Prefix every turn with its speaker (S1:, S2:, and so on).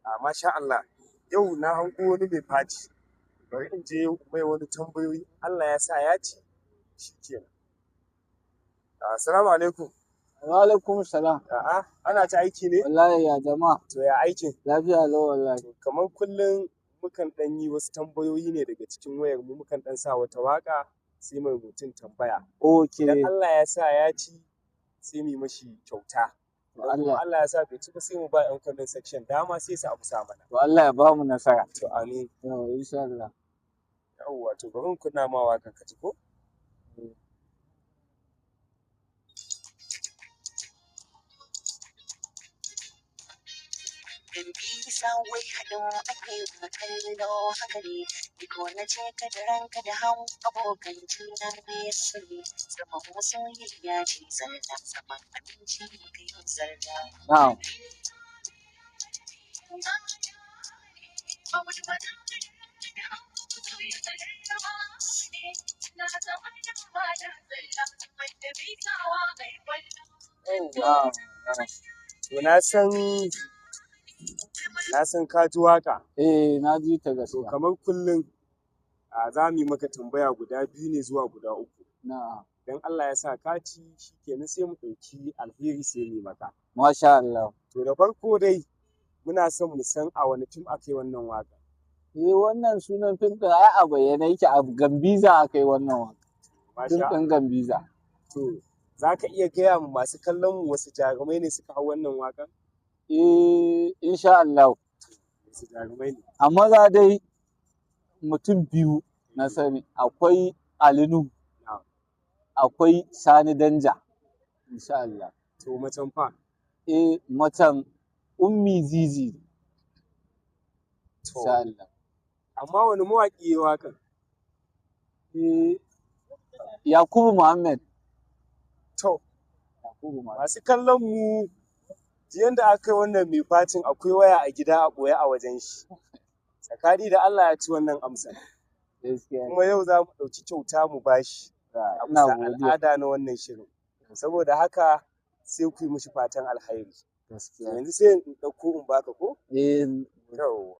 S1: A masha Allah, yau na hango wani mai faci. Bari in je mai wani tambayoyi. Allah ya sa ya ci, shikenan. Assalamu alaikum.
S2: Wa alaikum salam.
S1: A'a, ana ta aiki ne?
S2: Wallahi ya jama'a.
S1: To ya aikin?
S2: Lafiya lau wallahi.
S1: To kamar kullum mukan ɗan yi wasu tambayoyi ne daga cikin wayar mu, mukan ɗan sa wata waƙa sai mai mutum tambaya.
S2: Okay.
S1: Idan Allah ya sa ya ci, sai mu yi mashi kyauta. Idan kuma
S2: Allah.
S1: Allah ya sa bai ci ba, sai mu ba 'yan comment section dama sai su amsa mana.
S2: To Allah ya ba mu nasara.
S1: To amin.
S2: Yawwa insha Allah.
S1: Yawwa, to bari in kunna ma waƙar ka ji ko?
S3: Gambiza wai haɗin ake wa kallo haka ne, ni ko na ce ka da ranka da hau abokan juna ne su ne, zaman masoyiya ce zalla, zaman abinci muka yi zarga.
S2: Na'am.
S1: Yawwa.
S2: Na'am. Na'am.
S1: To na san ka ji waƙa.
S2: Eh, na ji ta
S1: To
S2: gaskiya.
S1: kamar kullum a za mu yi maka tambaya guda biyu ne zuwa guda uku.
S2: Na'am.
S1: Idan Allah ya sa ka ci, shikenan sai mu ɗauki alheri sai mu yi maka.
S2: Masha Allah.
S1: To da farko dai muna son mu san a wane fim aka yi wannan waƙa.
S2: Eh, wannan sunan fim ɗin ai a bayyane yake, a Gambiza aka yi wannan waƙa. Fim
S1: Masha
S2: ɗin Gambiza.
S1: To za ka iya gaya ma masu kallon mu wasu jarumai ne suka hau wannan waƙar?
S2: Eh, insha Allah.
S1: Wasu jarumai ne?
S2: A maza dai mutum biyu na sani. Akwai Ali Nuhu,
S1: Na'am.
S2: akwai Sani Danja. Insha Allah.
S1: To macen fa?
S2: Eh, macen Ummi Zizi.
S1: To
S2: Insha Allah.
S1: amma wani mawaƙi ya yi waƙar?
S2: Eh, Yakubu Muhammad.
S1: To
S2: Yakubu Muhammad.
S1: masu kallon mu, yanda aka yi wannan mai facin akwai waya a gida a ɓoye a wajen shi. Tsakani da Allah ya ci wannan amsar.
S2: Gaskiya.
S1: Kuma yau za mu ɗauki kyauta mu bashi a
S2: Ina
S1: bisa
S2: godiya.
S1: al'ada na wannan shirin. Saboda haka sai ku yi mishi fatan alheri.
S2: Gaskiya.
S1: Yanzu sai in ɗauko in baka ko?
S2: Eh.
S1: Yawwa.